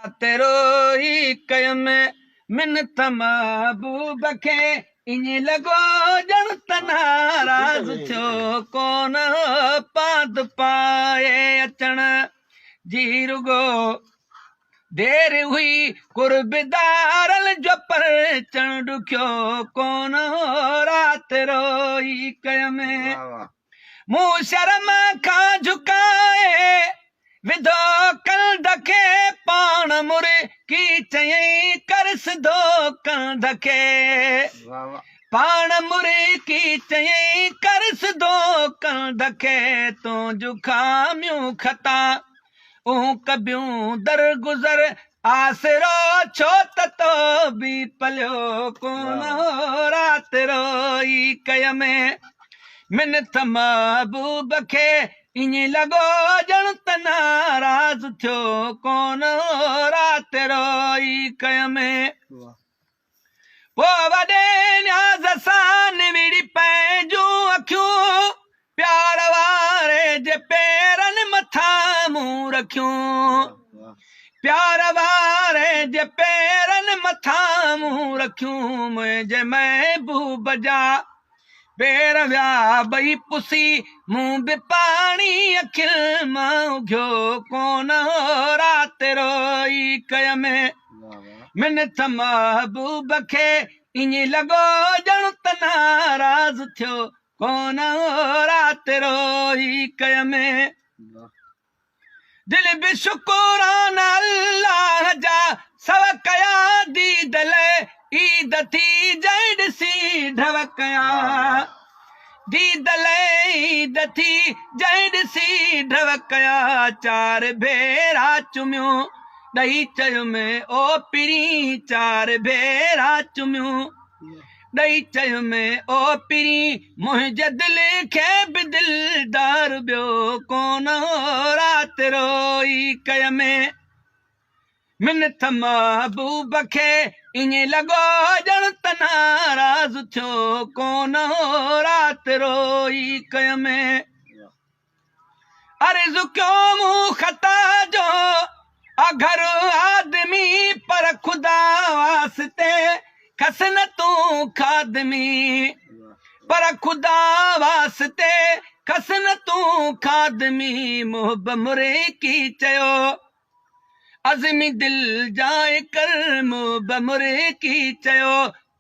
رات روئي ڪيم منٿ محبوب کي ائين لڳو ڄڻ ته ناراض ٿيو ڪونه هو پاند پائي اچڻ جي رڳو دير هئي قربدارن جو پرچڻ ڏکيو ڪونه هو رات روئي ڪيم مون شرم کان جهڪائي وڌو ڪنڌ کي پاڻ مرڪي چيائين ڪر سڌو ڪنڌ کي پاڻ مرڪي چيائين ڪر سڌو ڪنڌ کي تنهنجون خاميون خطا اون ڪبيون درگذر آسرو ڇو ته تو به پليو ڪونه هو رات روئي ڪيم منٿ محبوب کي ائين لڳو ڄڻ ته ناراض ٿيو ڪونه هو رات روئي ڪيم پوء وڏي نياز سان نوڙي پنهنجون اکيون پيار واري جي پيرن مٿان مون رکيون پيار واري جي پيرن مٿان مون رکيون منهنجي محبوب جا پير ويا ٻئي پسي مون به پاڻي اکين مان اگهيو ڪونه هو رات روئي ڪيم منٿ محبوب کي ائين لڳو ڄڻ ته ناراض ٿيو ڪونه هو رات روئي ڪيم دل به شڪرانا الله جا سو ڪيا ديد لئه عيد ٿي جنهن ڏسي ڍو ڪيا ديد لئه عيد ٿي جنهن ڏسي ڍو ڪيا چار ڀيرا چميو ڏئي چيم او پرين چار ڀيرا چميو ڏئي چيم او پرين منهنجي دل کي به دلدار ٻيو ڪونه هو رات روئي ڪيم منٿ محبوب کي ائين لڳو ڄڻ ته ناراض ٿيو ڪونه هو رات روئي ڪيم عرض ڪيو مون خطا جو آ گهر آدمي پر خدا واسطي کس نه تون خادمي پر خدا واسطي کس نه تون خادمي محب مرڪي چيو عزمي دل جاء ڪر محب مرڪي چيو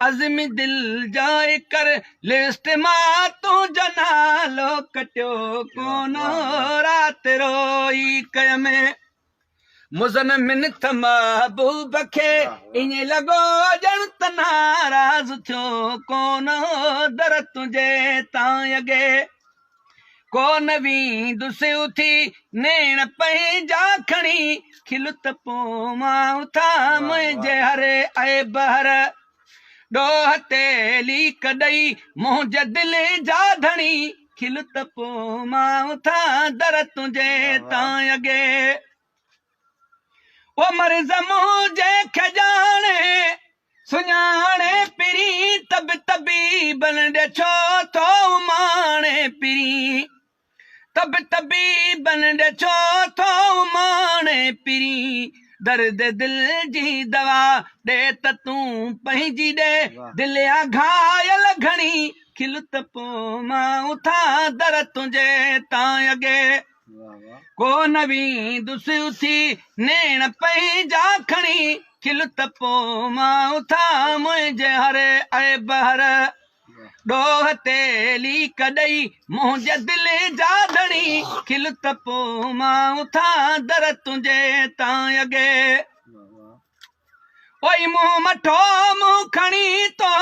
عزمي دل جاء ڪر لسٽ مان تنهنجو نالو ڪٽيو ڪونه هو رات روئي ڪيم مزن منٿ محبوب کي ائين لڳو ڄڻ ته ناراض ٿيو ڪونه هو در تنهنجي تان اڳي ڪو نه ويندس اٿي نيڻ پنهنجا کڻي کل ته پوان اٿان منهنجي هر عيب هر ڏوهه تي ليڪ ڏئي منهنجي دل جا ڌڻي کل ته پوان اٿان در تنهنجي تان اڳي او مرض منهنجي کي ڄاڻي سڃاڻي پرين طب طبيبن ڏي ڇو ٿو اماڻي پرين طب طبيبن ڏي ڇو ٿو اماڻي پرين درد دل جي دوا ڏي ته تون پنهنجي ڏي دل آ گهايل گهڻي کل ته پو مان اٿان در تنهنجي تان اڳي ڪو نه ويندس اٿي نيڻ پنهنجا کڻي کل ته پو مان اٿان منهنجي هر عيب هر ڏوهه تي ليڪ ڏئي منهنجي دل جا ڌڻي کل ته پو مان اٿان در تنهنجي تان اڳي اوئي منهن مٺو منهن کڻي تو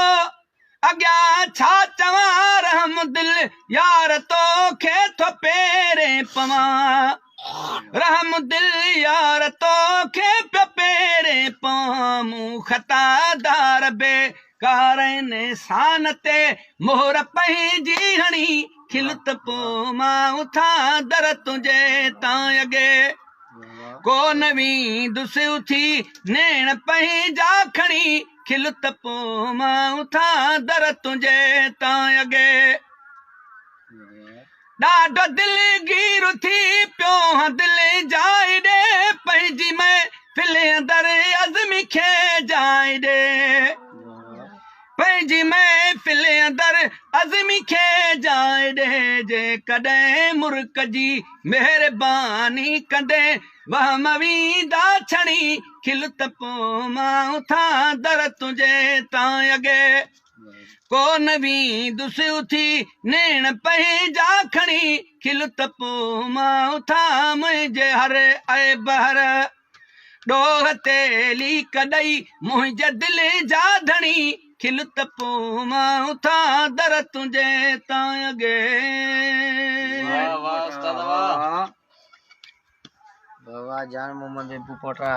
اڳيان ڇا چوان رحم دل يار توکي ٿو پيرين پوان رحم دل يار توکي پيو پيرين پوان مون خطا دار بي ڪارين سان تي مهر پنهنجي هڻي کل ته پو مان اٿان در تنهنجي تان اڳي ڪو نه ويندس اٿي نيڻ پنهنجا کڻي کل ته پو مان اٿان در تنهنجي تان اڳي ڏاڍو دلگير ٿي پيو هان دل جاء ڏي پنهنجي مين محفل اندر عزمي کي جاء ڏي. پنهنجي محفل اندر عزمي کي جاء ڏي. جيڪڏهن مرڪ جي مهرباني ڪندين وهم ويندا ڇڻي کل ته پوء مان اٿان در تنهنجي تان اڳي ڪو نه ويندس اٿي نيڻ پنهنجا کڻي کل ته پوء مان اٿان منهنجي هر عيب هر ڏوهه تي ليڪ ڏئي منهنجي دل جا ڌڻي کل ته پوء مان اٿان در تنهنجي تان اڳي. واه واه استاد واه. واه واه جان محمد پوپوٽا.